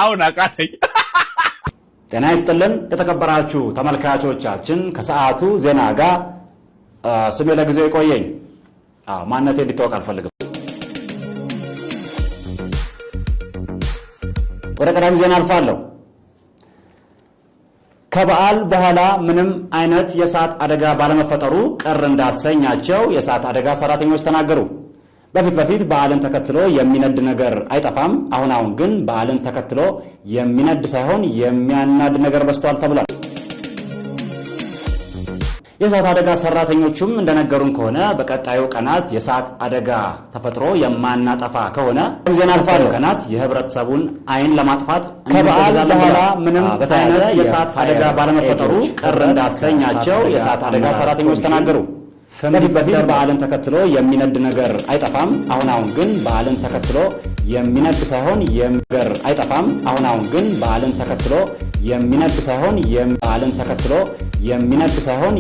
አሁን አቃተኝ። ጤና ይስጥልን የተከበራችሁ ተመልካቾቻችን፣ ከሰዓቱ ዜና ጋር ስሜ ለጊዜው ይቆየኝ። አዎ፣ ማንነቴ እንዲታወቅ አልፈልግም። ወደ ቀዳሚ ዜና አልፋለሁ። ከበዓል በኋላ ምንም አይነት የእሳት አደጋ ባለመፈጠሩ ቅር እንዳሰኛቸው የእሳት አደጋ ሰራተኞች ተናገሩ። በፊት በፊት በዓልን ተከትሎ የሚነድ ነገር አይጠፋም። አሁን አሁን ግን በዓልን ተከትሎ የሚነድ ሳይሆን የሚያናድ ነገር በዝቷል ተብሏል። የእሳት አደጋ ሰራተኞቹም እንደነገሩን ከሆነ በቀጣዩ ቀናት የእሳት አደጋ ተፈጥሮ የማናጠፋ ከሆነ ዜና አልፋለሁ ቀናት የህብረተሰቡን አይን ለማጥፋት ከበዓል በኋላ ምንም አይነት የእሳት አደጋ ባለመፈጠሩ ቅር እንዳሰኛቸው የእሳት አደጋ ሰራተኞች ተናገሩ። በፊት በፊት በዓልን ተከትሎ የሚነድ ነገር አይጠፋም። አሁን አሁን ግን በዓልን ተከትሎ የሚነድ ሳይሆን የሚገር አይጠፋም። አሁን አሁን ግን በዓልን ተከትሎ የሚነድ ሳይሆን በዓልን ተከትሎ የሚነድ ሳይሆን